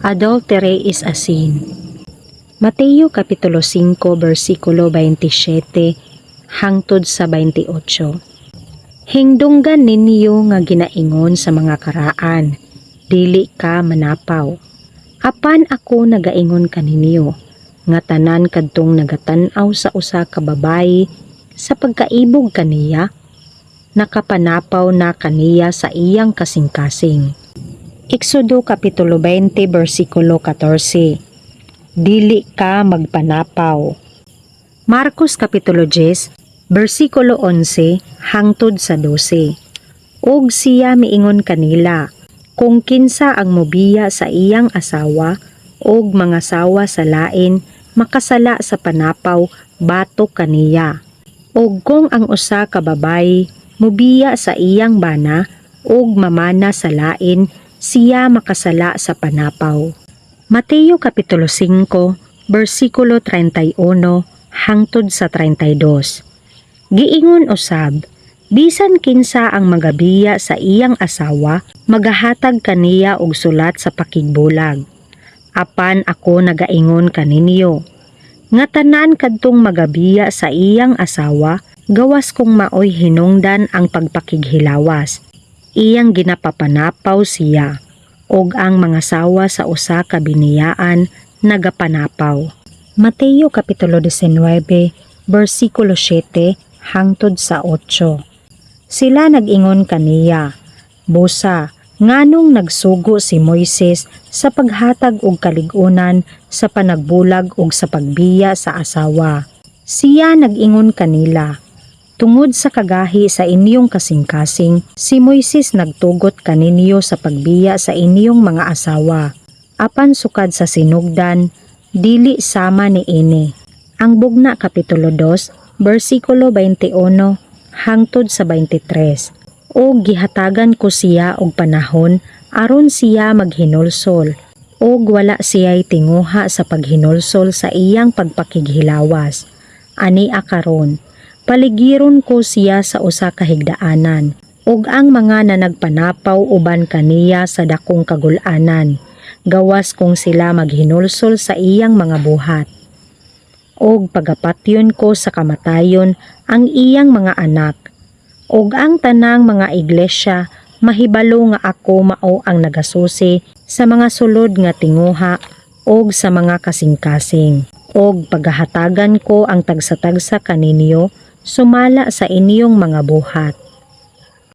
Adultery is a sin. Mateo Kapitulo 5 versikulo 27 hangtod sa 28. Hingdunggan ninyo nga ginaingon sa mga karaan, "Dili ka manapaw." Apan ako nagaingon kaninyo nga tanan kadtong nagatan-aw sa usa ka babayi sa pagkaibog kaniya, nakapanapaw na kaniya sa iyang kasing-kasing. Exodo Kapitulo 20 versikulo 14. Dili ka magpanapaw. Marcos Kapitulo 10 versikulo 11 hangtod sa 12. Ug siya miingon kanila, "Kung kinsa ang mobiya sa iyang asawa ug mangasawa sa lain, makasala sa panapaw batok kaniya. Ug kung ang usa ka babayi mobiya sa iyang bana ug mamana sa lain, siya makasala sa panapaw." Mateo Kapitulo 5 versikulo 31 hangtod sa 32. Giingon usab, "Bisan kinsa ang magabiya sa iyang asawa, magahatag kaniya og sulat sa pakigbulag. Apan ako nagaingon kaninyo nga tanan kadtong magabiya sa iyang asawa, gawas kung maoy hinungdan ang pagpakighilawas, iyang ginapapanapaw siya, ug ang mangasawa sa usa ka biniyaan nagapanapaw. Mateo Kapitulo 19 versikulo 7 hangtod sa 8. Sila nag-ingon kaniya, "Busa, nganong nagsugo si Moises sa paghatag og kalig-unan sa panagbulag ug sa pagbiya sa asawa?" Siya nag-ingon kanila, "Tungod sa kagahi sa inyong kasing-kasing, si Moises nagtugot kaninyo sa pagbiya sa inyong mga asawa. Apan sukad sa sinugdan, dili sama niini." Ang Bugna Kapitulo 2, versikulo 21 hangtod sa 23. "Og gihatagan ko siya og panahon aron siya maghinulsol, og wala siya'y tinguha sa paghinulsol sa iyang pagpakighilawas. Ania karon, paligiron ko siya sa usa ka higdaanan, ug ang mga nanagpanapaw uban kaniya sa dakong kagul-anan, gawas kung sila maghinulsol sa iyang mga buhat. Og pagapatyon ko sa kamatayon ang iyang mga anak, ug ang tanang mga iglesia mahibalo nga ako mao ang nagasusi sa mga sulod nga tinguha ug sa mga kasing-kasing. Og pagahatagan ko ang tagsa-tagsa kaninyo sumala sa inyong mga buhat."